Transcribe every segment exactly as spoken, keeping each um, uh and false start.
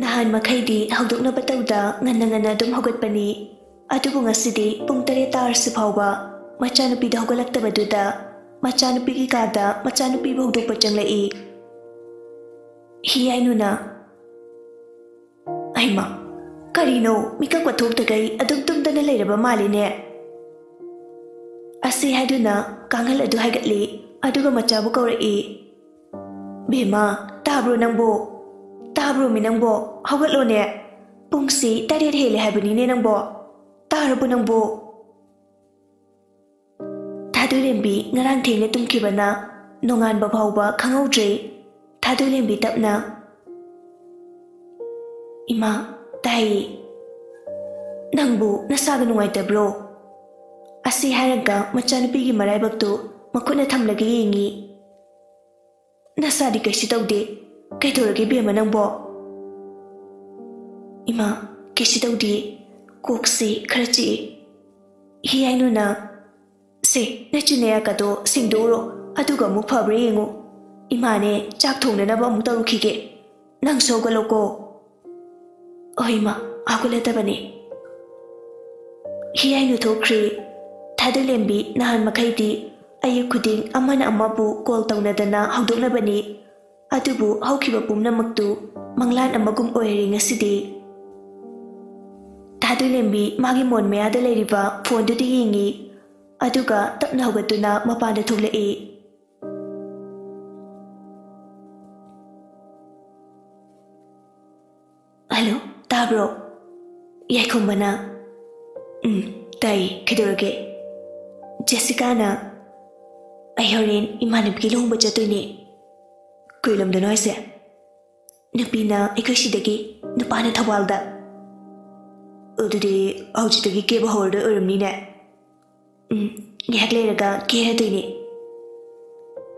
ꯅꯍꯥꯟ ꯃꯈꯩꯗꯤ ꯍꯧꯗꯣꯛꯅꯕ ꯇꯧꯗ ꯉꯟꯅ ꯉꯟꯅ ꯑꯗꯨꯝ ꯍꯧꯒꯠꯄꯅꯤ꯫ ꯑꯗꯨꯕꯨ ꯉꯁꯤꯗꯤ ꯄꯨꯡ ꯇꯔꯦꯠ ꯇꯥꯔꯁꯤ ꯐꯥꯎꯕ ꯃꯆꯥꯅꯨꯄꯤꯗꯣ ꯍꯧꯒꯠꯂꯛꯇꯕꯗꯨꯗ ꯃꯆꯥꯅꯨꯄꯤꯒꯤ ꯀꯥꯗ ꯃꯆꯥꯅꯨꯄꯤꯕꯨ ꯍꯧꯗꯣꯛꯄ ꯆꯪꯂꯛꯏ꯫ ꯍꯤꯌꯥꯏꯅꯨꯅ, "ꯑꯩꯃ, ꯀꯔꯤꯅꯣ, ꯃꯤꯀꯞꯀ ꯊꯣꯛꯇꯈꯩ ꯑꯗꯨꯝ ꯇꯨꯝꯗꯅ ꯂꯩꯔꯕ ꯃꯥꯜꯂꯤꯅꯦ?" ꯑꯁꯤ ꯍꯥꯏꯗꯨꯅ ꯀꯥꯡꯈꯜ ꯑꯗꯨ ꯍꯥꯏꯒꯠꯂꯤ, ꯑꯗꯨꯒ ꯃꯆꯥꯕꯨ ꯀꯧꯔꯛꯏ꯫ "ꯕꯦꯝꯃ, ꯇꯥꯕ꯭ꯔꯣ ꯅꯪꯕꯣ? ꯇꯥꯕ꯭ꯔꯣꯃꯤ ꯅꯪꯕꯣ? ꯍꯧꯒꯠꯂꯣꯅꯦ꯫ ꯄꯨꯡꯁꯤ ꯇꯔꯦꯠ ꯍꯦꯜꯂꯦ ꯍꯥꯏꯕꯅꯤꯅꯦ ꯅꯪꯕꯣ꯫ ꯇꯥꯔꯕꯣ ꯅꯪꯕꯣ?" ꯊꯥꯗꯣꯏꯔꯦꯝꯕꯤ ꯉꯔꯥꯡ ꯊꯦꯡꯅ ꯇꯨꯝꯈꯤꯕꯅ ꯅꯣꯡꯉꯥꯟꯕ ꯐꯥꯎꯕ ꯈꯪꯍꯧꯗ꯭ꯔꯦ꯫ ꯊꯥꯗꯣꯏꯔꯦꯝꯕꯤ ꯇꯞꯅ, "ꯏꯃꯥ, ꯇꯥꯏꯌꯦ꯫ ꯅꯪꯕꯨ ꯅꯁꯥꯒ ꯅꯨꯡꯉꯥꯏꯇꯕ꯭ꯔꯣ?" ꯑꯁꯤ ꯍꯥꯏꯔꯒ ꯃꯆꯥꯅꯨꯄꯤꯒꯤ ꯃꯔꯥꯏꯕꯛꯇꯨ ꯃꯈꯨꯠꯅ ꯊꯝꯂꯒ ꯌꯦꯡꯉꯤ꯫ "ꯅꯁꯥꯗꯤ ꯀꯩꯁꯨ ꯇꯧꯗꯦ꯫ ꯀꯩꯗꯧꯔꯒꯦ ꯏꯕꯦꯝꯃ ꯅꯪꯕꯣ?" "ꯏꯃꯥ, ꯀꯩꯁꯨ ꯇꯧꯗꯤꯌꯦ꯫ ꯀꯣꯛꯁꯦ ꯈꯔ ꯆꯤꯛꯑꯦ꯫" ꯍꯤꯌꯥꯏꯅꯨꯅ, "ꯁꯦ, ꯅꯆꯤꯟ ꯅꯌꯥꯀꯗꯣ ꯁꯦꯡꯗꯣꯛꯎꯔꯣ, ꯑꯗꯨꯒ ꯑꯃꯨꯛ ꯐꯕ꯭ꯔꯥ ꯌꯦꯡꯉꯨ꯫ ꯏꯃꯥꯅꯦ ꯆꯥꯛ ꯊꯣꯡꯅꯅꯕ ꯑꯃꯨꯛ ꯇꯧꯔꯨꯈꯤꯒꯦ꯫ ꯅꯪꯁꯨ ꯍꯧꯒꯠꯂꯣꯀꯣ꯫" "ꯍꯣꯏ ꯏꯃꯥ, ꯍꯧꯒꯠꯂꯗꯕꯅꯦ꯫" ꯍꯤꯌꯥꯏꯅꯨ ꯊꯣꯛꯈ꯭ꯔꯦ꯫ ꯊꯥꯗꯣꯏꯂꯦꯝꯕꯤ ꯅꯍꯥꯟ ꯃꯈꯩꯗꯤ ꯑꯌꯨꯛ ꯈꯨꯗꯤꯡ ꯑꯃꯅ ꯑꯃꯕꯨ ꯀꯣꯜ ꯇꯧꯅꯗꯅ ꯍꯧꯗꯣꯛꯅꯕꯅꯤ꯫ ꯑꯗꯨꯕꯨ ꯍꯧꯈꯤꯕ ꯄꯨꯝꯅꯃꯛꯇꯨ ꯃꯪꯂꯥꯟ ꯑꯃꯒꯨꯝ ꯑꯣꯏꯔꯦ ꯉꯁꯤꯗꯤ꯫ ꯊꯥꯗꯣꯏꯂꯦꯝꯕꯤ ꯃꯥꯒꯤ ꯃꯣꯟ ꯃꯌꯥꯗ ꯂꯩꯔꯤꯕ ꯐꯣꯟꯗꯨꯗ ꯌꯦꯡꯉꯤ꯫ ꯑꯗꯨꯒ ꯇꯞꯅ ꯍꯧꯒꯠꯇꯨꯅ ꯃꯄꯥꯟꯗ ꯊꯣꯛꯂꯛꯏ꯫ "ꯍꯜꯂꯣ, ꯇꯥꯕ꯭ꯔꯣ?" ꯌꯥꯏꯈꯣꯝꯕꯅ, "ꯎꯝ, ꯇꯥꯏꯌꯦ, ꯀꯩꯗꯧꯔꯒꯦ?" ꯖꯦꯁꯤꯀꯥꯅ, "ꯑꯩ ꯍꯣꯔꯦꯟ ꯏꯃꯥꯟꯅꯕꯤꯒꯤ ꯂꯨꯍꯣꯡꯕ ꯆꯠꯇꯣꯏꯅꯦ꯫" "ꯀꯩ ꯂꯝꯗꯅꯣ ꯍꯥꯏꯁꯦ?" "ꯅꯨꯄꯤꯅ ꯑꯩꯈꯣꯏ ꯁꯤꯗꯒꯤ, ꯅꯨꯄꯥꯅ ꯊꯧꯕꯥꯜꯗ꯫" "ꯑꯗꯨꯗꯤ ꯍꯧꯖꯤꯛꯇꯒꯤ ꯀꯦꯕ ꯍꯧꯔꯗꯣꯏ ꯑꯣꯏꯔꯝꯅꯤꯅꯦ꯫" "ꯎꯝ, ꯉꯥꯏꯍꯥꯛ ꯂꯩꯔꯒ ꯀꯦꯔꯗꯣꯏꯅꯦ꯫"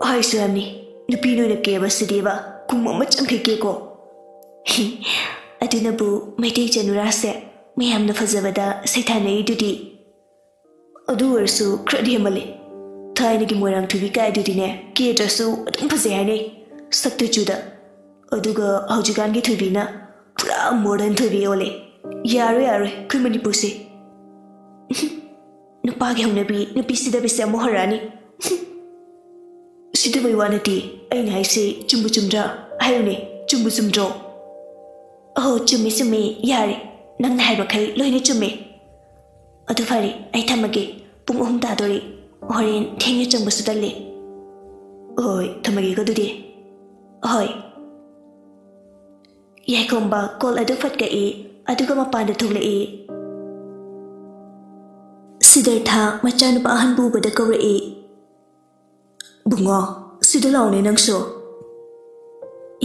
"ꯍꯥꯏꯁꯨ ꯌꯥꯝꯅꯤ, ꯅꯨꯄꯤ ꯅꯣꯏꯅ ꯀꯦꯕꯁꯤꯗꯤꯕ ꯀꯨꯝ ꯑꯃ ꯆꯪꯈꯩ ꯀꯦꯀꯣ꯫" "ꯑꯗꯨꯅꯕꯨ ꯃꯩꯇꯩ ꯆꯅꯨꯔꯥꯁꯦ ꯃꯌꯥꯝꯅ ꯐꯖꯕꯗ ꯁꯩꯊꯥꯅꯔꯤꯗꯨꯗꯤ꯫" "ꯑꯗꯨ ꯑꯣꯏꯔꯁꯨ ꯈꯔꯗꯤ ꯍꯦꯟꯃꯜꯂꯤ꯫ ꯊꯥꯏꯅꯒꯤ ꯃꯣꯏꯔꯥꯡ ꯊꯣꯏꯕꯤ ꯀꯥꯏꯗꯨꯗꯤꯅꯦ, ꯀꯦꯗ꯭ꯔꯁꯨ ꯑꯗꯨꯝ ꯐꯖꯩ ꯍꯥꯏꯅꯩ, ꯁꯛꯇꯨ ꯆꯨꯗ꯫ ꯑꯗꯨꯒ ꯍꯧꯖꯤꯛꯀꯥꯟꯒꯤ ꯊꯣꯏꯕꯤꯅ ꯄꯨꯔꯥ ꯃꯣꯗꯔꯟ ꯊꯣꯏꯕꯤ ꯑꯣꯜꯂꯦ꯫ ꯌꯥꯔꯣꯏ, ꯌꯥꯔꯣꯏ, ꯑꯩꯈꯣꯏ ꯃꯅꯤꯄꯨꯔꯁꯦ꯫ ꯅꯨꯄꯥꯒꯤ ꯍꯧꯅꯕꯤ, ꯅꯨꯄꯤ ꯁꯤꯗꯕꯤꯁꯦ ꯑꯃꯨꯛ ꯍꯧꯔꯛꯑꯅꯤ꯫ ꯁꯤꯗꯕꯩ ꯋꯥ ꯅꯠꯇꯦ, ꯑꯩꯅ ꯍꯥꯏꯁꯦ ꯆꯨꯝꯕꯨ ꯆꯨꯝꯗ꯭ꯔꯥ? ꯍꯥꯏꯌꯨꯅꯦ, ꯆꯨꯝꯕꯨ ꯆꯨꯝꯗ꯭ꯔꯣ? ꯑꯍꯣ, ꯆꯨꯝꯃꯤ, ꯆꯨꯝꯃꯤ, ꯌꯥꯔꯦ, ꯅꯪꯅ ꯍꯥꯏꯕꯈꯩ ꯂꯣꯏꯅ ꯆꯨꯝꯃꯤ꯫ ꯑꯗꯨ ꯐꯔꯦ, ꯑꯩ ꯊꯝꯃꯒꯦ, ꯄꯨꯡ ꯑꯍꯨꯝ ꯇꯥꯗꯣꯔꯦ, ꯍꯣꯔꯦꯟ ꯊꯦꯡꯅ ꯆꯪꯕꯁꯨ ꯇꯜꯂꯦ꯫ ꯍꯣꯏ, ꯊꯝꯃꯒꯦꯀꯣ ꯑꯗꯨꯗꯤ꯫ ꯍꯣꯏ꯫ ꯌꯥꯏꯈꯣꯝꯕ ꯀꯣꯜ ꯑꯗꯨ ꯐꯠ ꯀꯛꯏ, ꯑꯗꯨꯒ ꯃꯄꯥꯟꯗ ꯊꯣꯛꯂꯛꯏ꯫ ꯁꯤꯗꯔꯊ ꯃꯆꯥꯅꯨꯄꯥ ꯑꯍꯟꯕꯨ ꯎꯕꯗ ꯀꯧꯔꯛꯏ, "ꯕꯨꯡꯉꯣ, ꯁꯤꯗ ꯂꯥꯛꯑꯣꯅꯦ ꯅꯪꯁꯨ꯫"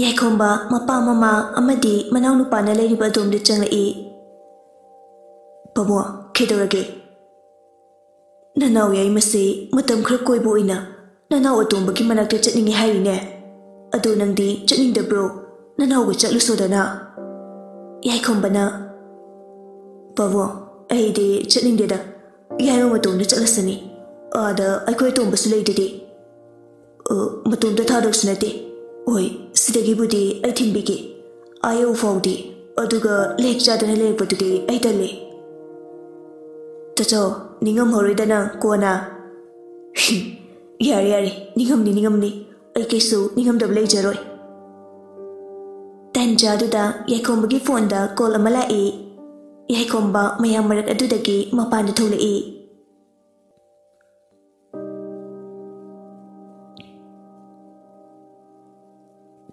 ꯌꯥꯏꯈꯣꯝꯕ ꯃꯄꯥ, ꯃꯃꯥ ꯑꯃꯗꯤ ꯃꯅꯥꯎꯅꯨꯄꯥꯅ ꯂꯩꯔꯤꯕ ꯑꯗꯣꯝꯗ ꯆꯪꯂꯛꯏ꯫ "ꯄꯥꯕꯨꯡ, ꯀꯩꯗꯧꯔꯒꯦ?" "ꯅꯅꯥꯎ ꯌꯥꯏꯃꯁꯦ ꯃꯇꯝ ꯈꯔ ꯀꯣꯏꯕ ꯑꯣꯏꯅ ꯅꯅꯥꯎ ꯑꯇꯣꯝꯕꯒꯤ ꯃꯅꯥꯛꯇ ꯆꯠꯅꯤꯡꯉꯦ ꯍꯥꯏꯔꯤꯅꯦ꯫ ꯑꯗꯣ ꯅꯪꯗꯤ ꯆꯠꯅꯤꯡꯗꯕ꯭ꯔꯣ? ꯅꯅꯥꯎꯒ ꯆꯠꯂꯨꯁꯣꯗꯅ꯫" ꯌꯥꯏꯈꯣꯝꯕꯅ, "ꯄꯥꯕꯨꯡ, ꯑꯩꯗꯤ ꯆꯠꯅꯤꯡꯗꯦꯗ꯫ ꯌꯥꯏꯃ ꯃꯇꯣꯝꯗ ꯆꯠꯂꯁꯅꯤ꯫ ꯑꯥꯗ ꯑꯩꯈꯣꯏ ꯑꯇꯣꯝꯕꯁꯨ ꯂꯩꯗꯨꯗꯤ꯫" "ꯑ, ꯃꯇꯣꯝꯇ ꯊꯥꯗꯧꯁꯨ ꯅꯠꯇꯦ꯫ ꯍꯣꯏ, ꯁꯤꯗꯒꯤꯕꯨꯗꯤ ꯑꯩ ꯊꯤꯟꯕꯤꯒꯦ꯫ ꯑꯥ ꯌꯧ ꯐꯥꯎꯗꯤ꯫ ꯑꯗꯨꯒ ꯂꯦꯛ ꯆꯥꯗꯅ ꯂꯩꯔꯛꯄꯗꯨꯗꯤ ꯑꯩ ꯇꯜꯂꯦ꯫" "ꯇꯥꯆꯧ, ꯅꯤꯡꯉꯝꯃꯔꯣꯏꯗ ꯅꯪ ꯀꯣꯟꯅ꯫" "ꯌꯥꯔꯦ, ꯌꯥꯔꯦ, ꯅꯤꯡꯉꯝꯅꯤ, ꯅꯤꯡꯉꯝꯅꯤ꯫ ꯑꯩ ꯀꯩꯁꯨ ꯅꯤꯡꯉꯝꯗꯕ ꯂꯩꯖꯔꯣꯏ꯫" ꯇꯟꯖꯥꯗꯨꯗ ꯌꯥꯏꯈꯣꯝꯕꯒꯤ ꯐꯣꯟꯗ ꯀꯣꯜ ꯑꯃ ꯂꯥꯛꯏ꯫ ꯌꯥꯏꯈꯣꯝꯕ ꯃꯌꯥꯝ ꯃꯔꯛ ꯑꯗꯨꯗꯒꯤ ꯃꯄꯥꯟꯗ ꯊꯣꯛꯂꯛꯏ꯫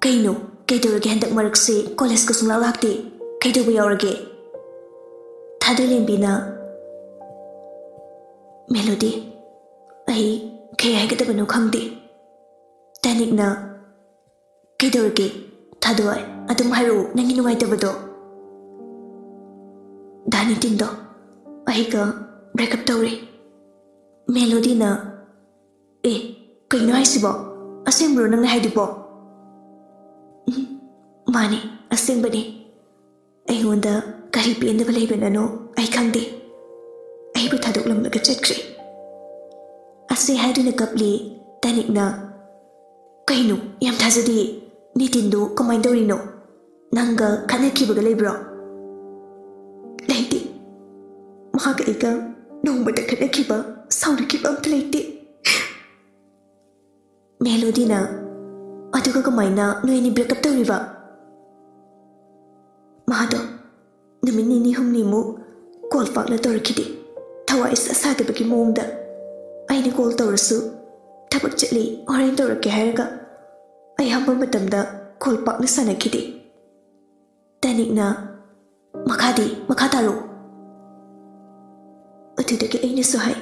"ꯀꯩꯅꯣ? ꯀꯩꯗꯧꯔꯒꯦ ꯍꯟꯗꯛ ꯃꯔꯛꯁꯦ? ꯀꯣꯂꯦꯖꯀ ꯁꯨꯡꯂꯥꯛ ꯂꯥꯛꯇꯦ꯫ ꯀꯩꯗꯧꯕ ꯌꯥꯎꯔꯒꯦ?" ꯊꯥꯗꯣꯏꯂꯦꯝꯕꯤꯅ, "ꯃꯦꯂꯣꯗꯤ, ꯑꯩ ꯀꯩ ꯍꯥꯏꯒꯗꯕꯅꯣ ꯈꯪꯗꯦ꯫" ꯗꯥꯅꯤꯛꯅ, "ꯀꯩꯗꯧꯔꯒꯦ? ꯊꯥꯗꯣꯏ, ꯑꯗꯨꯝ ꯍꯥꯏꯔꯛꯑꯣ, ꯅꯪꯒꯤ ꯅꯨꯡꯉꯥꯏꯇꯕꯗꯣ꯫" "ꯗꯥ ꯅꯤꯇꯤꯟꯗꯣ ꯑꯩꯒ ꯕ꯭ꯔꯦꯛꯑꯞ ꯇꯧꯔꯦ꯫" ꯃꯦꯂꯣꯗꯤꯅ, "ꯑꯦ, ꯀꯩꯅꯣ ꯍꯥꯏꯁꯤꯕꯣ? ꯑꯁꯦꯡꯕ꯭ꯔꯣ ꯅꯪꯅ ꯍꯥꯏꯗꯨꯕꯣ?" "ꯎꯝ, ꯃꯥꯅꯦ, ꯑꯁꯦꯡꯕꯅꯦ꯫ ꯑꯩꯉꯣꯟꯗ ꯀꯔꯤ ꯄꯦꯟꯗꯕ ꯂꯩꯕꯅꯅꯣ ꯑꯩ ꯈꯪꯗꯦ꯫ ꯑꯩꯕꯨ ꯊꯥꯗꯣꯛꯂꯝꯂꯒ ꯆꯠꯈ꯭ꯔꯦ꯫" ꯑꯁꯤ ꯍꯥꯏꯗꯨꯅ ꯀꯞꯂꯤ ꯗꯥꯅꯤꯛꯅ꯫ "ꯀꯩꯅꯣ? ꯌꯥꯝ ꯊꯥꯖꯗꯦ꯫ ꯅꯤꯇꯤꯟꯗꯣ ꯀꯃꯥꯏꯅ ꯇꯧꯔꯤꯅꯣ?" ꯅꯪꯒ ꯈꯠꯅꯈꯤꯕꯒ ꯂꯩꯕ꯭ꯔꯣ? ꯂꯩꯇꯦ꯫ ꯃꯍꯥꯛꯀ ꯑꯩꯒ ꯅꯣꯡꯃꯇ ꯈꯠꯅꯈꯤꯕ, ꯁꯥꯎꯅꯈꯤꯕ ꯑꯝꯇ ꯂꯩꯇꯦ꯫ ꯃꯦꯂꯣꯗꯤꯅ, "ꯑꯗꯨꯒ ꯀꯃꯥꯏꯅ ꯅꯣꯏ ꯑꯅꯤ break up ꯇꯧꯔꯤꯕ?" ꯃꯥꯗꯣ ꯅꯨꯃꯤꯠ ꯅꯤꯅꯤ ꯍꯨꯝꯅꯤꯃꯨꯛ call ꯄꯥꯛꯅ ꯇꯧꯔꯛꯈꯤꯗꯦ꯫ ꯊꯋꯥꯏ ꯏꯁꯥ ꯁꯥꯗꯕꯒꯤ ꯃꯑꯣꯡꯗ꯫ ꯑꯩꯅ call ꯇꯧꯔꯁꯨ, "ꯊꯕꯛ ꯆꯠꯂꯤ, ꯍꯣꯔꯦꯟ ꯇꯧꯔꯛꯀꯦ" ꯍꯥꯏꯔꯒ ꯑꯌꯥꯝꯕ ꯃꯇꯝꯗ call ꯄꯥꯛꯅ ꯁꯥꯟꯅꯈꯤꯗꯦ꯫ ꯇꯅꯤꯛꯅ, "ꯃꯈꯥꯗꯤ, ꯃꯈꯥ ꯇꯥꯔꯣ꯫" ꯑꯗꯨꯗꯒꯤ ꯑꯩꯅꯁꯨ ꯍꯥꯏ,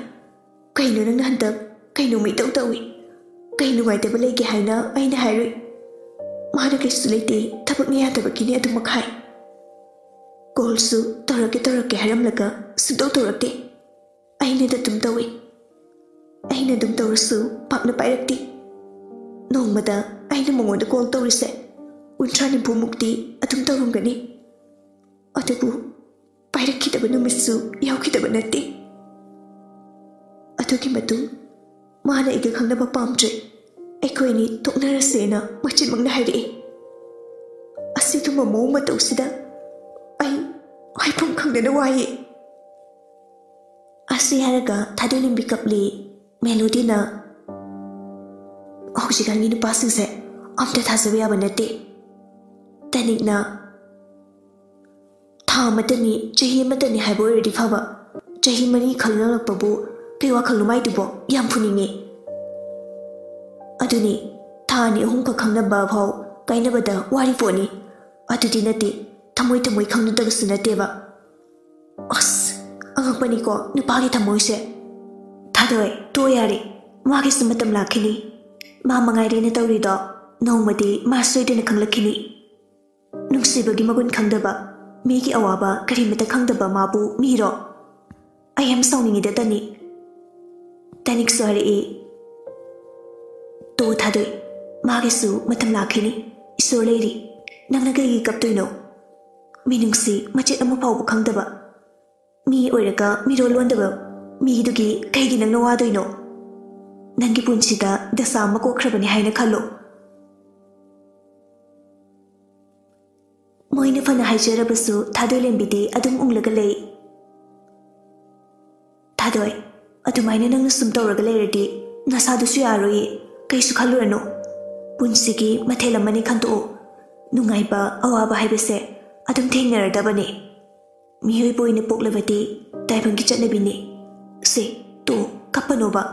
"ꯀꯩꯅꯣ ꯅꯪꯅ ꯍꯟꯗꯛ ꯀꯩꯅꯣꯝꯃ ꯏꯇꯧ ꯇꯧꯏ? ꯀꯩ ꯅꯨꯡꯉꯥꯏꯇꯕ ꯂꯩꯒꯦ?" ꯍꯥꯏꯅ ꯑꯩꯅ ꯍꯥꯏꯔꯨꯏ꯫ ꯃꯥꯅ, "ꯀꯩꯁꯨ ꯂꯩꯇꯦ, ꯊꯕꯛꯅ ꯌꯥꯗꯕꯒꯤꯅꯦ ꯑꯗꯨꯃꯛ" ꯍꯥꯏ꯫ Callꯁꯨ ꯇꯧꯔꯛꯀꯦ ꯇꯧꯔꯛꯀꯦ ꯍꯥꯏꯔꯝꯂꯒ ꯁꯨꯡꯇꯧ ꯇꯧꯔꯛꯇꯦ꯫ ꯑꯩꯅꯗ ꯑꯗꯨꯝ ꯇꯧꯏ꯫ ꯑꯩꯅ ꯑꯗꯨꯝ ꯇꯧꯔꯁꯨ ꯄꯥꯛꯅ ꯄꯥꯏꯔꯛꯇꯦ꯫ ꯅꯣꯡꯃꯗ ꯑꯩꯅ ꯃꯉꯣꯟꯗ call ꯇꯧꯔꯤꯁꯦ ꯀꯨꯟꯊ꯭ꯔꯥ ꯅꯤꯐꯨ ꯃꯨꯛꯇꯤ ꯑꯗꯨꯝ ꯇꯧꯔꯝꯒꯅꯤ꯫ ꯑꯗꯨꯕꯨ ꯄꯥꯏꯔꯛꯈꯤꯗꯕ ꯅꯨꯃꯤꯠꯁꯨ ꯌꯥꯎꯈꯤꯗꯕ ꯅꯠꯇꯦ꯫ ꯑꯗꯨꯒꯤ ꯃꯇꯨꯡ ꯃꯥꯅ ꯑꯩꯒ ꯈꯪꯅꯕ ꯄꯥꯝꯗ꯭ꯔꯦ, ꯑꯩꯈꯣꯏ ꯑꯅꯤ ꯇꯣꯛꯅꯔꯁꯦꯅ ꯃꯆꯤꯟꯃꯛꯅ ꯍꯥꯏꯔꯛꯏ꯫ ꯑꯁꯤꯒꯨꯝꯕ ꯃꯑꯣꯡ ꯃꯇꯧꯁꯤꯗ ꯑꯩ ꯍꯥꯏꯐꯝ ꯈꯪꯗꯅ ꯋꯥꯏꯌꯦ꯫ ꯑꯁꯤ ꯍꯥꯏꯔꯒ ꯊꯥꯗꯣꯏ ꯂꯤꯝꯕꯤ ꯀꯞꯂꯤ꯫ ꯃꯦꯂꯣꯗꯤꯅ, "ꯍꯧꯖꯤꯛꯀꯥꯟꯒꯤ ꯅꯨꯄꯥꯁꯤꯡꯁꯦ ꯑꯝꯇ ꯊꯥꯖꯕ ꯌꯥꯕ ꯅꯠꯇꯦ꯫" ꯇꯅꯤꯛꯅ, "ꯊꯥ ꯑꯃꯇꯅꯤ, ꯆꯍꯤ ꯑꯃꯇꯅꯤ ꯍꯥꯏꯕ ꯑꯣꯏꯔꯗꯤ ꯐꯕ꯫ ꯆꯍꯤ ꯃꯔꯤ ꯈꯪꯅꯔꯛꯄꯕꯨ ꯀꯩ ꯋꯥꯈꯜꯅꯣ ꯃꯥꯏꯗꯨꯕꯣ? ꯌꯥꯝ ꯐꯨꯅꯤꯡꯉꯦ꯫" ꯑꯗꯨꯅꯤ, ꯊꯥ ꯑꯅꯤ ꯑꯍꯨꯝꯈꯛ ꯈꯪꯅꯕ ꯐꯥꯎ ꯀꯥꯏꯅꯕꯗ ꯋꯥꯔꯤ ꯄꯣꯠꯅꯤ꯫ ꯑꯗꯨꯗꯤ ꯅꯠꯇꯦ, ꯊꯃꯣꯏ ꯊꯃꯣꯏ ꯈꯪꯅꯗꯕꯁꯨ ꯅꯠꯇꯦꯕ꯫ ꯑꯁ, ꯑꯉꯛꯄꯅꯤꯀꯣ ꯅꯨꯄꯥꯒꯤ ꯊꯃꯣꯏꯁꯦ꯫ ꯊꯥꯗꯣꯏ, ꯇꯣꯛꯑꯣ ꯌꯥꯔꯦ꯫ ꯃꯥꯒꯤꯁꯨ ꯃꯇꯝ ꯂꯥꯛꯈꯤꯅꯤ꯫ ꯃꯥ ꯃꯉꯥꯏꯔꯦꯅ ꯇꯧꯔꯤꯗꯣ, ꯅꯣꯡꯃꯗꯤ ꯃꯥ ꯁꯣꯏꯗꯅ ꯈꯪꯂꯛꯈꯤꯅꯤ꯫ ꯅꯨꯡꯁꯤꯕꯒꯤ ꯃꯒꯨꯟ ꯈꯪꯗꯕ, ꯃꯤꯒꯤ ꯑꯋꯥꯕ ꯀꯔꯤꯃꯇ ꯈꯪꯗꯕ ꯃꯥꯕꯨ ꯃꯤꯔꯣ? ꯑꯩ ꯌꯥꯝ ꯁꯥꯎꯅꯤꯡꯉꯤꯗ, ꯇꯅꯤꯛ꯫ ꯇꯅꯤꯛꯁꯨ ꯍꯥꯏꯔꯛꯏ, "ꯇꯣ ꯊꯥꯗꯣꯏ, ꯃꯥꯒꯤꯁꯨ ꯃꯇꯝ ꯂꯥꯛꯈꯤꯅꯤ꯫ ꯏꯁꯣꯔ ꯂꯩꯔꯤ꯫ ꯅꯪꯅ ꯀꯩꯒꯤ ꯀꯞꯇꯣꯏꯅꯣ? ꯃꯤꯅꯨꯡꯁꯤ ꯃꯆꯦꯠ ꯑꯃ ꯐꯥꯎꯕ ꯈꯪꯗꯕ꯫ ꯃꯤ ꯑꯣꯏꯔꯒ ꯃꯤꯔꯣꯜ ꯂꯣꯟꯗꯕ ꯃꯤꯗꯨꯒꯤ ꯀꯩꯒꯤ ꯅꯪꯅ ꯋꯥꯗꯣꯏꯅꯣ? ꯅꯪꯒꯤ ꯄꯨꯟꯁꯤꯗ ꯗꯁꯥ ꯑꯃ ꯀꯣꯛꯈ꯭ꯔꯕꯅꯤ ꯍꯥꯏꯅ ꯈꯜꯂꯣ꯫" ꯃꯣꯏꯅ ꯐꯅ ꯍꯥꯏꯖꯔꯕꯁꯨ ꯊꯥꯗꯣꯏꯂꯦꯝꯕꯤꯗꯤ ꯑꯗꯨꯝ ꯎꯪꯂꯒ ꯂꯩ꯫ "ꯊꯥꯗꯣꯏ, ꯑꯗꯨꯃꯥꯏꯅ ꯅꯪꯅ ꯁꯨꯝ ꯇꯧꯔꯒ ꯂꯩꯔꯗꯤ ꯅꯁꯥꯗꯨꯁꯨ ꯌꯥꯔꯣꯏꯌꯦ꯫ ꯀꯩꯁꯨ ꯈꯜꯂꯨꯔꯅꯨ꯫ ꯄꯨꯟꯁꯤꯒꯤ ꯃꯊꯦꯜ ꯑꯃꯅꯤ ꯈꯟꯗꯣꯛꯑꯣ꯫ ꯅꯨꯡꯉꯥꯏꯕ, ꯑꯋꯥꯕ ꯍꯥꯏꯕꯁꯦ ꯑꯗꯨꯝ ꯊꯦꯡꯅꯔꯗꯕꯅꯦ꯫ ꯃꯤꯑꯣꯏꯕ ꯑꯣꯏꯅ ꯄꯣꯛꯂꯕꯗꯤ ꯇꯥꯏꯕꯪꯒꯤ ꯆꯠꯅꯕꯤꯅꯤ꯫ ꯁꯦ, ꯇꯣꯛꯑꯣ, ꯀꯞꯄꯅꯣꯕ꯫"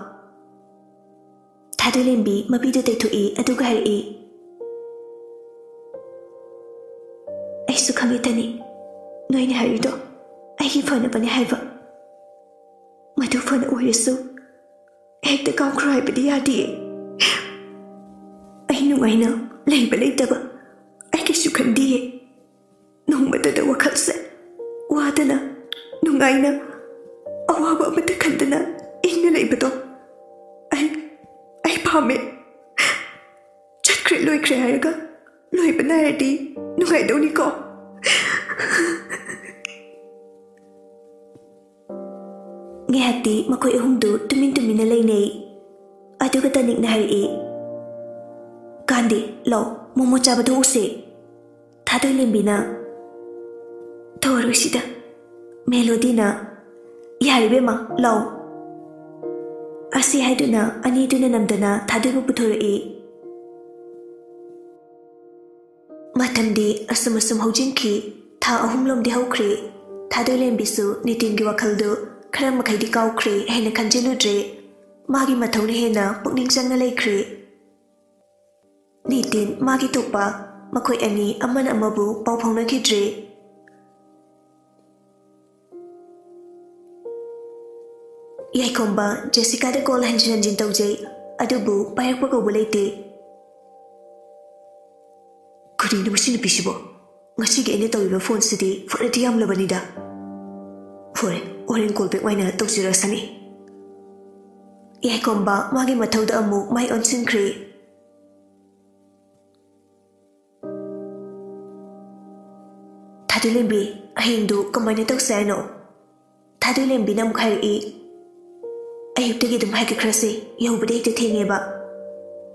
ꯊꯥꯗꯣꯏꯂꯦꯝꯕꯤ ꯃꯄꯤꯗꯨ ꯇꯩꯊꯣꯛꯏ, ꯑꯗꯨꯒ ꯍꯥꯏꯔꯛꯏ, "ꯑꯩꯁꯨ ꯈꯪꯉꯦ ꯇꯅꯤ, ꯅꯣꯏꯅ ꯍꯥꯏꯔꯤꯗꯣ ꯑꯩꯒꯤ ꯐꯅꯕꯅꯦ ꯍꯥꯏꯕ꯫ ꯃꯗꯨ ꯐꯅ ꯑꯣꯏꯔꯁꯨ ꯍꯦꯛꯇ ꯀꯥꯎꯈ꯭ꯔꯣ ꯍꯥꯏꯕꯗꯤ ꯌꯥꯗꯦ꯫ ꯑꯩ ꯅꯨꯡꯉꯥꯏꯅ ꯂꯩꯕ ꯂꯩꯇꯕ ꯑꯩ ꯀꯩꯁꯨ ꯈꯟꯗꯤꯌꯦ꯫ ꯅꯣꯡꯃꯇꯗ ꯋꯥꯈꯜꯁꯦ ꯋꯥꯗꯅ, ꯅꯨꯡꯉꯥꯏꯅ, ꯑꯋꯥꯕ ꯑꯃꯠꯇ ꯈꯟꯗꯅ ꯏꯪꯅ ꯂꯩꯕꯗꯣ ꯑꯩ, ꯑꯩ ꯄꯥꯝꯃꯦ꯫ ꯆꯠꯈ꯭ꯔꯦ ꯂꯣꯏꯈ꯭ꯔꯦ ꯍꯥꯏꯔꯒ ꯂꯣꯏꯕ ꯅꯥꯏꯔꯗꯤ ꯅꯨꯡꯉꯥꯏꯗꯧꯅꯤꯀꯣ?" ꯉꯥꯏꯍꯥꯛꯇꯤ ꯃꯈꯣꯏ ꯑꯍꯨꯝꯗꯨ ꯇꯨꯃꯤꯟ ꯇꯨꯃꯤꯟꯅ ꯂꯩꯅꯩ꯫ ꯑꯗꯨꯒ ꯇꯅꯤꯛꯅ ꯍꯥꯏꯔꯛꯏ, "ꯀꯥꯟꯗꯦ, ꯂꯥꯎ, ꯃꯣꯃꯣ ꯆꯥꯕ ꯊꯣꯛꯎꯁꯦ꯫" ꯊꯥꯗꯣꯏꯂꯦꯝꯕꯤꯅ, "ꯊꯣꯛꯑꯔꯣꯏꯁꯤꯗ꯫" ꯃꯦꯂꯣꯗꯤꯅ, "ꯌꯥꯔꯦ ꯏꯕꯦꯝꯃ, ꯂꯥꯎ꯫" ꯑꯁꯤ ꯍꯥꯏꯗꯨꯅ ꯑꯅꯤꯗꯨꯅ ꯅꯝꯗꯅ ꯊꯥꯗꯣꯏꯕꯨ ꯄꯨꯊꯣꯔꯛꯏ꯫ ꯃꯇꯝꯗꯤ ꯑꯁꯨꯝ ꯑꯁꯨꯝ ꯍꯧꯖꯤꯟꯈꯤ꯫ ꯊꯥ ꯑꯍꯨꯝꯂꯣꯝꯗꯤ ꯍꯧꯈ꯭ꯔꯦ꯫ ꯊꯥꯗꯣꯏꯂꯦꯝꯕꯤꯁꯨ ꯅꯤꯇꯤꯟꯒꯤ ꯋꯥꯈꯜꯗꯨ ꯈꯔ ꯃꯈꯩꯗꯤ ꯀꯥꯎꯈ꯭ꯔꯦ ꯍꯥꯏꯅ ꯈꯟꯖꯤꯜꯂꯨꯗ꯭ꯔꯦ꯫ ꯃꯥꯒꯤ ꯃꯊꯧꯅ ꯍꯦꯟꯅ ꯄꯨꯛꯅꯤꯡ ꯆꯪꯅ ꯂꯩꯈ꯭ꯔꯦ꯫ ꯅꯤꯇꯤꯟ ꯃꯥꯒꯤ ꯊꯣꯛꯄ, ꯃꯈꯣꯏ ꯑꯅꯤ ꯑꯃꯅ ꯑꯃꯕꯨ ꯄꯥꯎ ꯐꯥꯎꯅꯈꯤꯗ꯭ꯔꯦ꯫ ꯌꯥꯏꯈꯣꯝꯕ ꯖꯦꯁꯤꯀꯥꯗ ꯀꯣꯜ ꯍꯟꯖꯤꯟ ꯍꯟꯖꯤꯟ ꯇꯧꯖꯩ, ꯑꯗꯨꯕꯨ ꯄꯥꯏꯔꯛꯄ ꯀꯧꯕ ꯂꯩꯇꯦ꯫ ꯀꯔꯤꯅꯣ ꯃꯁꯤ ꯅꯨꯄꯤꯁꯤꯕꯣ? ꯉꯁꯤꯒꯤ ꯑꯩꯅ ꯇꯧꯔꯤꯕ ꯐꯣꯟꯁꯤꯗꯤ ꯐꯔꯗꯤ ꯌꯥꯝꯂꯕꯅꯤꯗ꯫ ꯍꯣꯏ, ꯍꯣꯔꯦꯟ ꯀꯣꯜ ꯕꯦꯛ ꯑꯣꯏꯅ ꯇꯧꯖꯔꯁꯅꯤ꯫ ꯌꯥꯏꯈꯣꯝꯕ ꯃꯥꯒꯤ ꯃꯊꯧꯗ ꯑꯃꯨꯛ ꯃꯥꯏ ꯑꯣꯟꯁꯤꯟꯈ꯭ꯔꯦ꯫ ꯊꯥꯗꯣꯏꯂꯦꯝꯕꯤ, ꯍꯌꯦꯡꯗꯨ ꯀꯃꯥꯏꯅ ꯇꯧꯁꯦ ꯍꯥꯏꯅꯣ? ꯊꯥꯗꯣꯏꯂꯦꯝꯕꯤꯅ ꯑꯃꯨꯛ ꯍꯥꯏꯔꯛꯏ, "ꯑꯌꯨꯛꯇꯒꯤ ꯑꯗꯨꯝ ꯍꯥꯏꯒꯠꯈ꯭ꯔꯁꯤ, ꯌꯧꯕꯗ ꯍꯦꯛꯇ ꯊꯦꯡꯉꯦꯕ꯫"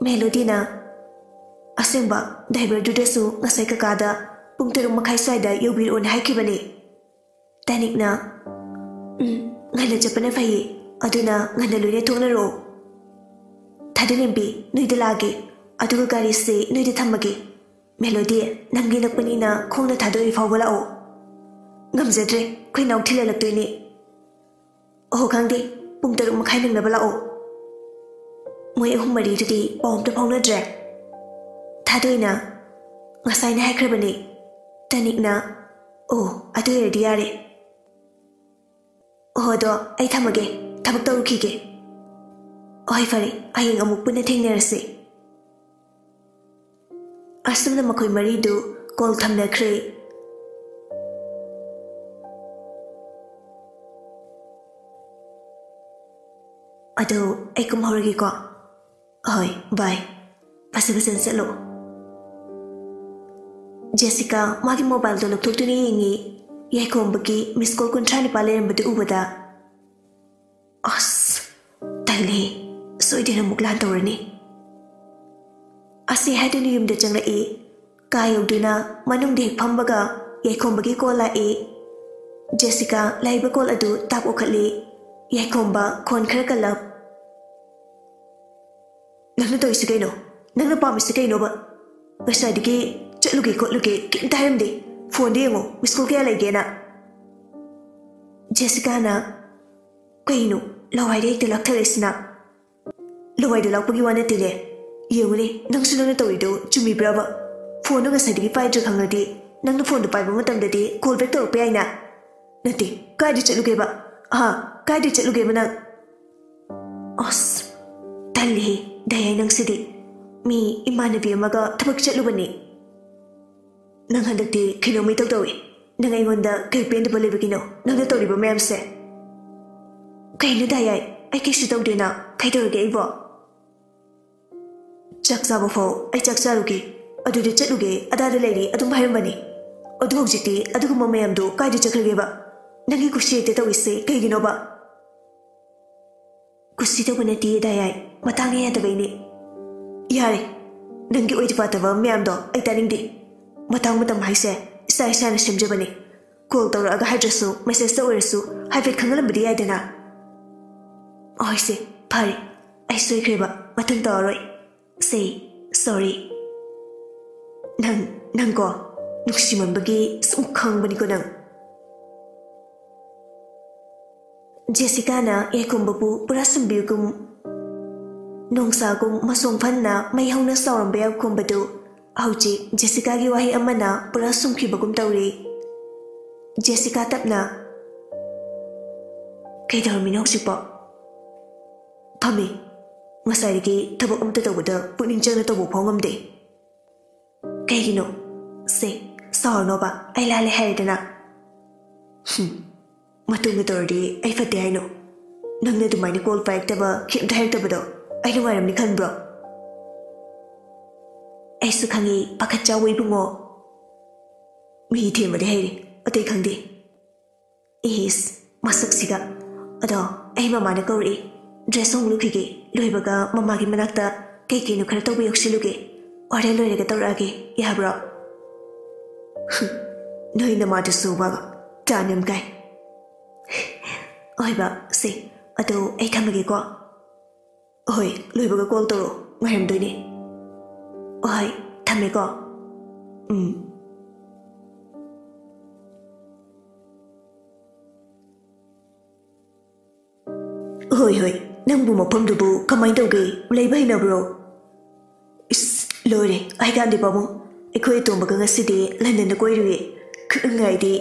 ꯃꯦꯂꯣꯗꯤꯅ, "ꯑꯁꯦꯡꯕ, ꯗ꯭ꯔꯥꯏꯚꯔꯗꯨꯗꯁꯨ ꯉꯁꯥꯏ ꯀꯀꯥꯗ ꯄꯨꯡ ꯇꯔꯨꯛ ꯃꯈꯥꯏ ꯁ꯭ꯋꯥꯏꯗ ꯌꯧꯕꯤꯔꯛꯑꯣꯅ ꯍꯥꯏꯈꯤꯕꯅꯦ꯫ ꯇꯥꯅꯤꯛꯅ, "ꯎꯝ, ꯉꯟꯅ ꯆꯠꯄꯅ ꯐꯩꯌꯦ, ꯑꯗꯨꯅ ꯉꯟꯅ ꯂꯣꯏꯅ ꯊꯣꯛꯅꯔꯛꯑꯣ꯫ ꯊꯥꯗꯣꯏꯅꯦꯝꯕꯤ, ꯅꯣꯏꯗ ꯂꯥꯛꯑꯒꯦ, ꯑꯗꯨꯒ ꯒꯥꯔꯤꯁꯦ ꯅꯣꯏꯗ ꯊꯝꯃꯒꯦ꯫ ꯃꯦꯂꯣꯗꯤ, ꯅꯪꯒꯤ ꯅꯛꯄꯅꯤꯅ ꯈꯣꯡꯅ ꯊꯥꯗꯣꯏꯔꯤ ꯐꯥꯎꯕ ꯂꯥꯛꯑꯣ꯫ ꯉꯝꯖꯗ꯭ꯔꯦ, ꯑꯩꯈꯣꯏ ꯅꯥꯎ ꯊꯤꯜꯍꯜꯂꯛꯇꯣꯏꯅꯦ꯫ ꯑꯣꯍꯣ, ꯈꯪꯗꯦ, ꯄꯨꯡ ꯇꯔꯨꯛ ꯃꯈꯥꯏ ꯅꯪꯅꯕ ꯂꯥꯛꯑꯣ꯫" ꯃꯣꯏ ꯑꯍꯨꯝ ꯃꯔꯤꯗꯨꯗꯤ ꯄꯥꯎ ꯑꯝꯇ ꯐꯥꯎꯅꯗ꯭ꯔꯦ꯫ ꯊꯥꯗꯣꯏꯅ, "ꯉꯁꯥꯏꯅ ꯍꯥꯏꯈ꯭ꯔꯕꯅꯦ꯫" ꯇꯥꯅꯤꯛꯅ, "ꯑꯣ, ꯑꯗꯨ ꯑꯣꯏꯔꯗꯤ ꯌꯥꯔꯦ꯫ ꯑꯣꯍꯣ, ꯑꯗꯣ ꯑꯩ ꯊꯝꯃꯒꯦ, ꯊꯕꯛ ꯇꯧꯔꯨꯈꯤꯒꯦ꯫" "ꯍꯣꯏ, ꯐꯔꯦ, ꯍꯌꯦꯡ ꯑꯃꯨꯛ ꯄꯨꯟꯅ ꯊꯦꯡꯅꯔꯁꯦ꯫" ꯑꯁꯨꯝꯅ ꯃꯈꯣꯏ ꯃꯔꯤꯗꯨ ꯀꯣꯜ ꯊꯝꯅꯈ꯭ꯔꯦ꯫ "ꯑꯗꯣ ꯑꯩ ꯀꯨꯝꯍꯧꯔꯒꯦꯀꯣ꯫" "ꯍꯣꯏ, ꯕꯥꯏ꯫ ꯐꯖ ꯐꯖꯅ ꯆꯠꯂꯣ꯫" ꯖꯦꯁꯤꯀꯥ ꯃꯥꯒꯤ ꯃꯣꯕꯥꯏꯜꯗꯣ ꯂꯧꯊꯣꯛꯇꯨꯅ ꯌꯦꯡꯉꯤ꯫ ꯌꯥꯏꯈꯣꯝꯕꯒꯤ ꯃꯤꯁ ꯀꯣꯜ ꯀꯨꯟꯊ꯭ꯔꯥ ꯅꯤꯄꯥꯜ ꯂꯩꯔꯝꯕꯗꯨ ꯎꯕꯗ, "ꯑꯁ, ꯇꯜꯂꯦ꯫ ꯁꯣꯏꯗꯅ ꯑꯃꯨꯛ ꯂꯥꯟ ꯇꯧꯔꯅꯤ꯫" ꯑꯁꯤ ꯍꯥꯏꯗꯨꯅ ꯌꯨꯝꯗ ꯆꯪꯂꯛꯏ꯫ ꯀꯥ ꯌꯧꯗꯨꯅ ꯃꯅꯨꯡꯗ ꯍꯦꯛ ꯐꯝꯕꯒ ꯌꯥꯏꯈꯣꯝꯕꯒꯤ ꯀꯣꯜ ꯂꯥꯛꯏ꯫ ꯖꯦꯁꯤꯀꯥ ꯂꯥꯛꯏꯕ ꯀꯣꯜ ꯑꯗꯨ ꯇꯥꯞ ꯑꯣꯛꯈꯠꯂꯤ꯫ ꯌꯥꯏꯈꯣꯝꯕ ꯈꯣꯟ ꯈꯔ ꯀꯜꯂꯞ, "ꯅꯪꯅ ꯇꯧꯔꯤꯁꯤ ꯀꯩꯅꯣ? ꯅꯪꯅ ꯄꯥꯝꯃꯤꯁꯤ ꯀꯩꯅꯣꯕ? ꯉꯁꯥꯏꯗꯒꯤ ꯆꯠꯂꯨꯒꯦ ꯈꯣꯠꯂꯨꯒꯦ ꯀꯩꯝꯇ ꯍꯥꯏꯔꯝꯗꯦ꯫ ꯐꯣꯟꯗ ꯌꯦꯡꯉꯣ, ꯃꯤꯁ ꯀꯣꯜ ꯀꯌꯥ ꯂꯩꯒꯦꯅ꯫" ꯖꯦꯁꯤꯀꯥꯅ, "ꯀꯩꯅꯣ ꯂꯋꯥꯏꯗ ꯍꯦꯛꯇ ꯂꯥꯛꯊꯔꯛꯏꯁꯤꯅ?" "ꯂꯋꯥꯏꯗ ꯂꯥꯛꯄꯒꯤ ꯋꯥ ꯅꯠꯇꯦꯅꯦ꯫ ꯌꯦꯡꯉꯨꯅꯦ, ꯅꯪꯁꯨ ꯅꯪꯅ ꯇꯧꯔꯤꯗꯣ ꯆꯨꯝꯃꯤꯕ꯭ꯔꯕ? ꯐꯣꯟꯗꯣ ꯉꯁꯥꯏꯗꯒꯤ ꯄꯥꯏꯗ꯭ꯔꯦ ꯈꯪꯉꯗꯤ ꯅꯪꯅ ꯐꯣꯟꯗꯣ ꯄꯥꯏꯕ ꯃꯇꯝꯗꯗꯤ ꯀꯣꯜ ꯕꯦꯛ ꯇꯧꯔꯛꯄ ꯌꯥꯏꯅ꯫ ꯅꯠꯇꯦ, ꯀꯥꯏꯗ ꯆꯠꯂꯨꯒꯦꯕ? ꯑꯍꯥ, ꯀꯥꯏꯗ ꯆꯠꯂꯨꯒꯦꯕ ꯅꯪ?" ꯑꯁ, ꯇꯜꯂꯤꯍꯦ, ꯗꯥꯏꯌꯥꯏ ꯅꯪꯁꯤꯗꯤ꯫ ꯃꯤ ꯏꯃꯥꯟꯅꯕꯤ ꯑꯃꯒ ꯊꯕꯛ ꯆꯠꯂꯨꯕꯅꯦ꯫ "ꯅꯪ ꯍꯟꯗꯛꯇꯤ ꯀꯩꯅꯣꯝꯃ ꯏꯇꯧ ꯇꯧꯏ꯫ ꯅꯪ ꯑꯩꯉꯣꯟꯗ ꯀꯩ ꯄꯦꯟꯗꯕ ꯂꯩꯕꯒꯤꯅꯣ ꯅꯪꯅ ꯇꯧꯔꯤꯕ ꯃꯌꯥꯝꯁꯦ?" "ꯀꯩꯅꯣ ꯗꯥꯌꯥꯏ, ꯑꯩ ꯀꯩꯁꯨ ꯇꯧꯗꯦꯅ꯫ ꯀꯩꯗꯧꯔꯒꯦ ꯑꯩꯕꯣ?" "ꯆꯥꯛ ꯆꯥꯕ ꯐꯥꯎ ꯑꯩ ꯆꯥꯛ ꯆꯥꯔꯨꯒꯦ, ꯑꯗꯨꯗ ꯆꯠꯂꯨꯒꯦ, ꯑꯗꯥꯗ ꯂꯩꯔꯤ ꯑꯗꯨꯝ ꯍꯥꯏꯔꯝꯕꯅꯤ꯫ ꯑꯗꯨ ꯍꯧꯖꯤꯛꯇꯤ ꯑꯗꯨꯒꯨꯝꯕ ꯃꯌꯥꯝꯗꯣ ꯀꯥꯏꯗ ꯆꯠꯈ꯭ꯔꯒꯦꯕ? ꯅꯪꯒꯤ ꯀꯨꯁꯤ ꯍꯦꯛꯇ ꯇꯧꯏꯁꯦ ꯀꯩꯒꯤꯅꯣꯕ?" "ꯀꯨꯁꯤ ꯇꯧꯕ ꯅꯠꯇꯤꯌꯦ ꯗꯥꯌꯥꯏ, ꯃꯇꯥꯡꯅ ꯌꯥꯗꯕꯩꯅꯦ꯫" "ꯌꯥꯔꯦ, ꯅꯪꯒꯤ ꯑꯣꯏꯗ ꯄꯥꯗꯕ ꯃꯌꯥꯝꯗꯣ ꯑꯩ ꯇꯥꯅꯤꯡꯗꯦ꯫ ꯃꯇꯥꯡ ꯃꯇꯝ ꯍꯥꯏꯁꯦ ꯏꯁꯥ ꯏꯁꯥꯅ ꯁꯦꯝꯖꯕꯅꯤ꯫ ꯀꯣꯜ ꯇꯧꯔꯛꯑꯒ ꯍꯥꯏꯗ꯭ꯔꯁꯨ, ꯃꯦꯁꯦꯖꯇ ꯑꯣꯏꯔꯁꯨ ꯍꯥꯏꯐꯦꯠ ꯈꯪꯍꯜꯂꯝꯕꯗꯤ ꯌꯥꯏꯗꯅ꯫ ꯍꯣꯏꯁꯦ, ꯐꯔꯦ, ꯑꯩ ꯁꯣꯏꯈ꯭ꯔꯦꯕ, ꯃꯊꯪ ꯇꯧꯔꯔꯣꯏ꯫ ꯁꯦ, ꯁꯣꯔꯤ꯫ ꯅꯪ, ꯅꯪꯀꯣ, ꯅꯨꯡꯁꯤꯃꯟꯕꯒꯤ ꯁꯨꯝ ꯈꯪꯕꯅꯤꯀꯣ ꯅꯪ꯫ ꯖꯦꯁꯤꯀꯥꯅ ꯌꯥꯏꯈꯣꯝꯕꯕꯨ ꯄꯨꯔꯥ ꯁꯨꯝꯕꯤꯌꯨꯒꯨꯝ, ꯅꯣꯡꯁꯥꯒꯨꯝ ꯃꯁꯣꯡ ꯐꯟꯅ ꯃꯩ ꯍꯧꯅ ꯁꯥꯎꯔꯝꯕ ꯌꯥꯏꯈꯣꯝꯕꯗꯨ ꯍꯧꯖꯤꯛ ꯖꯦꯁꯤꯀꯥꯒꯤ ꯋꯥꯍꯩ ꯑꯃꯅ ꯄꯨꯔꯥ ꯁꯨꯝꯈꯤꯕꯒꯨꯝ ꯇꯧꯔꯤ꯫ ꯖꯦꯁꯤꯀꯥ ꯇꯞꯅ, "ꯀꯩꯗꯧꯔꯝꯃꯤꯅꯣ ꯍꯧꯖꯤꯛꯄꯣ?" "ꯐꯝꯃꯤ꯫ ꯉꯁꯥꯏꯗꯒꯤ ꯊꯕꯛ ꯑꯃꯇ ꯇꯧꯕꯗ ꯄꯨꯛꯅꯤꯡ ꯆꯪꯅ ꯇꯧꯕ ꯐꯥꯎ ꯉꯝꯗꯦ꯫" "ꯀꯩꯒꯤꯅꯣ?" "ꯁꯦ, ꯁꯥꯎꯔꯅꯣꯕ, ꯑꯩ ꯂꯥꯜꯂꯦ ꯍꯥꯏꯔꯦꯗꯅ꯫" "ꯍꯨꯝ, ꯃꯇꯨꯡꯗ ꯇꯧꯔꯗꯤ ꯑꯩ ꯐꯠꯇꯦ ꯍꯥꯏꯅꯣ? ꯅꯪꯅ ꯑꯗꯨꯃꯥꯏꯅ ꯀꯣꯜ ꯄꯥꯏꯔꯛꯇꯕ, ꯀꯩꯝꯇ ꯍꯥꯏꯔꯛꯇꯕꯗꯣ ꯑꯩ ꯅꯨꯡꯉꯥꯏꯔꯝꯅꯤ ꯈꯟꯕ꯭ꯔꯣ?" "ꯑꯩꯁꯨ ꯈꯪꯉꯤ, ꯄꯥꯈꯠ ꯆꯥꯎꯕ ꯏꯕꯨꯡꯉꯣ꯫ ꯃꯤ ꯊꯦꯝꯕꯗꯤ ꯍꯩꯔꯦ, ꯑꯇꯩ ꯈꯪꯗꯦ꯫" ꯏꯁ, ꯃꯁꯛꯁꯤꯒ꯫ ꯑꯗꯣ ꯑꯩ ꯃꯃꯥꯅ ꯀꯧꯔꯛꯏ, ꯗ꯭ꯔꯦꯁ ꯍꯣꯡꯂꯨꯈꯤꯒꯦ, ꯂꯣꯏꯕꯒ ꯃꯃꯥꯒꯤ ꯃꯅꯥꯛꯇ ꯀꯩ ꯀꯩꯅꯣ ꯈꯔ ꯇꯧꯕ ꯌꯧꯁꯤꯜꯂꯨꯒꯦ꯫ ꯍꯣꯔꯦꯟ ꯂꯣꯏꯔꯒ ꯇꯧꯔꯛꯑꯒꯦ, ꯌꯥꯕ꯭ꯔꯣ? ꯍꯨꯝ, ꯅꯣꯏ ꯅꯃꯥꯗꯨꯁꯨ ꯋꯥꯒ ꯇꯥꯟ ꯌꯥꯝ ꯀꯥꯏ꯫ ꯍꯣꯏꯕ, ꯁꯦ, ꯑꯗꯣ ꯑꯩ ꯊꯝꯃꯒꯦꯀꯣ꯫ ꯍꯣꯏ, ꯂꯣꯏꯕꯒ ꯀꯣꯜ ꯇꯧꯔꯛꯑꯣ, ꯉꯥꯏꯔꯝꯗꯣꯏꯅꯦ꯫ ꯍꯣꯏ, ꯊꯝꯃꯦꯀꯣ꯫ ꯎꯝ꯫ ꯍꯣꯏ, ꯍꯣꯏ, ꯅꯪꯕꯨ ꯃꯐꯝꯗꯨꯕꯨ ꯀꯃꯥꯏꯅ ꯇꯧꯒꯦ? ꯂꯩꯕ ꯍꯩꯅꯕ꯭ꯔꯣ? ꯏꯁ, ꯂꯣꯏꯔꯦ, ꯍꯥꯏꯀꯥꯟꯗꯦ ꯄꯥꯕꯨꯡ, ꯑꯩꯈꯣꯏ ꯑꯇꯣꯝꯕꯒ ꯉꯁꯤꯗꯤ ꯂꯟꯗꯟꯗ ꯀꯣꯏꯔꯨꯏ꯫ ꯈꯨꯅꯨꯡꯉꯥꯏꯗꯤ꯫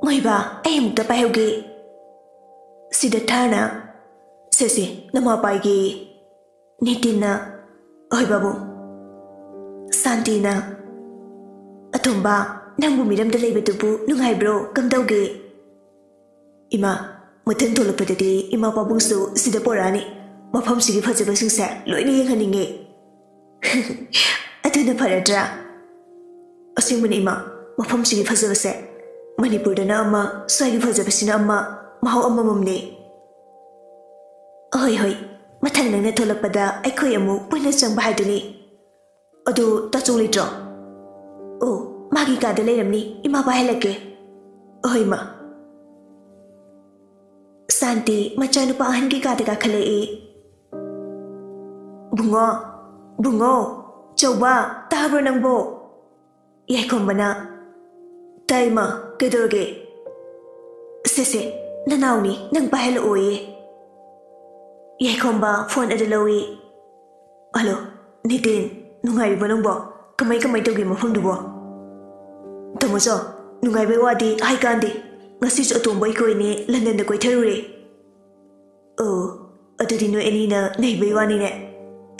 ꯃꯣꯏꯕꯥ, ꯑꯩ ꯑꯃꯨꯛꯇ ꯄꯥꯏꯍꯧꯒꯦ꯫ ꯁꯤꯗ ꯊꯥꯅ꯫ ꯁꯦ, ꯁꯦ, ꯅꯃꯥ ꯄꯥꯏꯒꯦ꯫ ꯅꯤꯇꯤꯟꯅ, "ꯍꯣꯏ ꯕꯥꯕꯨ꯫" ꯁꯥꯟꯇꯤꯅ, "ꯑꯇꯣꯝꯕ, ꯅꯪꯕꯨ ꯃꯤꯔꯝꯗ ꯂꯩꯕꯗꯨꯕꯨ ꯅꯨꯡꯉꯥꯏꯕ꯭ꯔꯣ? ꯀꯝꯗꯧꯒꯦ?" "ꯏꯃꯥ, ꯃꯊꯪ ꯊꯣꯛꯂꯛꯄꯗꯗꯤ ꯏꯃꯥ ꯄꯥꯕꯨꯡꯁꯨ ꯁꯤꯗ ꯄꯣꯔꯛꯑꯅꯤ꯫ ꯃꯐꯝꯁꯤꯒꯤ ꯐꯖꯕꯁꯤꯡꯁꯦ ꯂꯣꯏꯅ ꯌꯦꯡꯍꯟꯅꯤꯡꯉꯦ꯫" "ꯑꯗꯨꯅ ꯐꯔꯗ꯭ꯔꯥ?" "ꯑꯁꯦꯡꯕꯅꯤ ꯏꯃꯥ, ꯃꯐꯝꯁꯤꯒꯤ ꯐꯖꯕꯁꯦ ꯃꯅꯤꯄꯨꯔꯗꯅ ꯑꯃ, ꯁ꯭ꯋꯥꯏꯒꯤ ꯐꯖꯕꯁꯤꯅ ꯑꯃ, ꯃꯍꯥꯎ ꯑꯃꯃꯝꯅꯦ꯫" "ꯍꯣꯏ, ꯍꯣꯏ, ꯃꯊꯪ ꯅꯪꯅ ꯊꯣꯛꯂꯛꯄꯗ ꯑꯩꯈꯣꯏ ꯑꯃꯨꯛ ꯄꯨꯟꯅ ꯆꯪꯕ ꯍꯥꯏꯗꯨꯅꯤ꯫ ꯑꯗꯨ ꯇꯥꯆꯧ ꯂꯩꯇ꯭ꯔꯣ?" ꯑꯩꯒꯤ ꯀꯥꯗ ꯂꯩꯔꯝꯅꯤ, ꯏꯃꯥ ꯄꯥꯏꯍꯜꯂꯛꯀꯦ꯫ ꯑꯍꯣꯏ ꯏꯃꯥ꯫ ꯁꯥꯟꯇꯤ ꯃꯆꯥꯅꯨꯄꯥ ꯑꯍꯟꯒꯤ ꯀꯥꯗ ꯀꯥꯈꯠꯂꯛꯏ꯫ "ꯕꯨꯡꯉꯣ, ꯕꯨꯡꯉꯣ, ꯆꯧꯕ, ꯇꯥꯕ꯭ꯔꯣ ꯅꯪꯕꯣ?" ꯌꯥꯏꯈꯣꯝꯕꯅ, "ꯇꯥꯏ ꯃꯥ, ꯀꯩꯗꯧꯔꯒꯦ?" "ꯁꯦ ꯁꯦ, ꯅꯅꯥꯎꯅꯤ, ꯅꯪ ꯄꯥꯏꯍꯜꯂꯛꯑꯣꯌꯦ꯫" ꯌꯥꯏꯈꯣꯝꯕ ꯐꯣꯟ ꯑꯗꯨ ꯂꯧꯏ꯫ "ꯍꯜꯂꯣ, ꯅꯤꯇꯦꯟ, ꯅꯨꯡꯉꯥꯏꯔꯤꯕꯣ ꯅꯪꯕꯣ? ꯀꯃꯥꯏ ꯀꯃꯥꯏ ꯇꯧꯒꯦ ꯃꯐꯝꯗꯨꯕꯣ?" "ꯇꯥꯃꯣꯆꯧ, ꯅꯨꯡꯉꯥꯏꯕꯩ ꯋꯥꯗꯤ ꯍꯥꯏꯀꯥꯟꯗꯦ꯫ ꯉꯁꯤꯁꯨ ꯑꯇꯣꯝꯕ ꯑꯩꯈꯣꯏꯅꯤ ꯂꯟꯗꯟꯗ ꯀꯣꯏꯊꯔꯨꯔꯦ꯫" "ꯑꯣ, ꯑꯗꯨꯗꯤ ꯅꯣꯏ ꯑꯅꯤꯅ ꯅꯩꯕꯩ ꯋꯥꯅꯤꯅꯦ꯫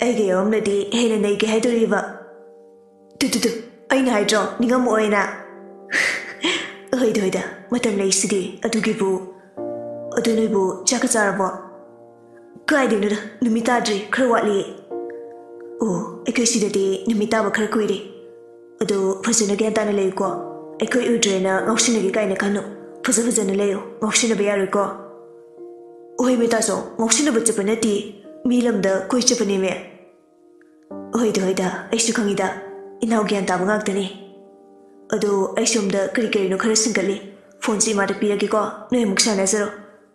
ꯑꯩꯒ ꯌꯥꯎꯔꯝꯂꯗꯤ ꯍꯦꯟꯅ ꯅꯩꯒꯦ ꯍꯥꯏꯗꯣꯔꯤꯕ꯫" "ꯇꯨ, ꯇꯨ, ꯇꯨ, ꯑꯩꯅ ꯍꯥꯏꯗ꯭ꯔꯣ, ꯅꯤꯡꯉꯝꯃꯛꯑꯣꯏꯅ?" "ꯍꯣꯏꯗ, ꯍꯣꯏꯗ, ꯃꯇꯝ ꯂꯩꯁꯤꯗꯤ ꯑꯗꯨꯒꯤꯕꯨ꯫ ꯑꯗꯨ ꯅꯣꯏꯕꯨ ꯆꯥꯛꯀ ꯆꯥꯔꯕꯣ?" "ꯀꯥꯏꯗꯩꯅꯣꯗ, ꯅꯨꯃꯤꯠ ꯇꯥꯗ꯭ꯔꯤ, ꯈꯔ ꯋꯥꯠꯂꯤ꯫" "ꯑꯣ, ꯑꯩꯈꯣꯏ ꯁꯤꯗꯗꯤ ꯅꯨꯃꯤꯠ ꯇꯥꯕ ꯈꯔ ꯀꯨꯏꯔꯦ꯫ ꯑꯗꯣ ꯐꯖꯅ ꯒ꯭ꯌꯥꯟ ꯇꯥꯅ ꯂꯩꯌꯨꯀꯣ꯫ ꯑꯩꯈꯣꯏ ꯎꯗ꯭ꯔꯦꯅ ꯉꯥꯎꯁꯤꯟꯅꯒꯦ ꯀꯥꯏꯅ ꯈꯟꯅꯨ꯫ ꯐꯖ ꯐꯖꯅ ꯂꯩꯌꯨ, ꯉꯥꯎꯁꯤꯟꯅꯕ ꯌꯥꯔꯣꯏꯀꯣ꯫" "ꯍꯣꯏ ꯃꯤ ꯇꯥꯆꯧ, ꯉꯥꯎꯁꯤꯟꯅꯕ ꯆꯠꯄ ꯅꯠꯇꯦ, ꯃꯤ ꯂꯝꯗ ꯀꯣꯏ ꯆꯠꯄꯅꯦꯃꯦ꯫" "ꯍꯣꯏꯗ, ꯍꯣꯏꯗ, ꯑꯩꯁꯨ ꯈꯪꯉꯤꯗ, ꯏꯅꯥꯎ ꯒ꯭ꯌꯥꯟ ꯇꯥꯕ ꯉꯥꯛꯇꯅꯤ꯫ ꯑꯗꯣ ꯑꯩ ꯁꯣꯝꯗ ꯀꯔꯤ ꯀꯔꯤꯅꯣ ꯈꯔ ꯁꯤꯡꯒꯠꯂꯤ, ꯐꯣꯟꯁꯦ ꯏꯃꯥꯗ ꯄꯤꯔꯒꯦꯀꯣ, ꯅꯣꯏ ꯑꯃꯨꯛ ꯁꯥꯟꯅꯖꯔꯣ꯫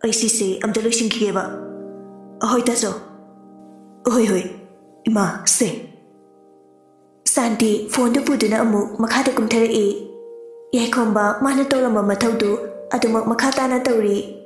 ꯑꯩ ꯁꯤꯁꯦ ꯑꯝꯇ ꯂꯣꯏꯁꯤꯟꯈꯤꯒꯦꯕ꯫" "ꯑꯍꯣꯏ ꯇꯥꯆꯧ꯫" "ꯑꯍꯣꯏ ꯍꯣꯏ, ꯏꯃꯥ, ꯁꯦ꯫" ꯁꯥꯟꯇꯤ ꯐꯣꯟꯗꯨ ꯄꯨꯗꯨꯅ ꯑꯃꯨꯛ ꯃꯈꯥꯗ ꯀꯨꯝꯊꯔꯛꯏ꯫ ꯌꯥꯏꯈꯣꯝꯕ ꯃꯥꯅ ꯇꯧꯔꯝꯕ ꯃꯊꯧꯗꯨ ꯑꯗꯨꯃꯛ ꯃꯈꯥ ꯇꯥꯅ ꯇꯧꯔꯤ꯫